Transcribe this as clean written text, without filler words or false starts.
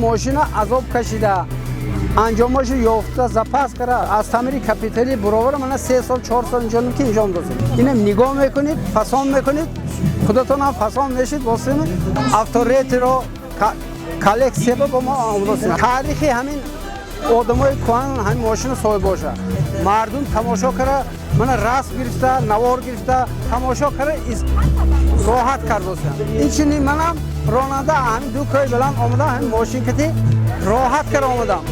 Мошина азоб кашида, анҷомошо ёфта, запас кара, аз таъмири капиталӣ буровара. Мана 3 сол, 4 сол инҷо ки инҷом досем. Инам нигоҳ мекунед, фасон мекунед, худатон ҳам фасон мешид. Босем авторетро коллексия бо мо омадосем. Таърихи ҳамин одамои кӯҳан, ҳамин мошина соҳиб боша, мардум тамошо кара, мана расм гирифта, навор гирифта, тамошо кара, роҳат кардосем. Инчунин манам ронанда, ҳамин ду кӯи баланд омадам, ҳамин мошин кати роҳат кара омадам.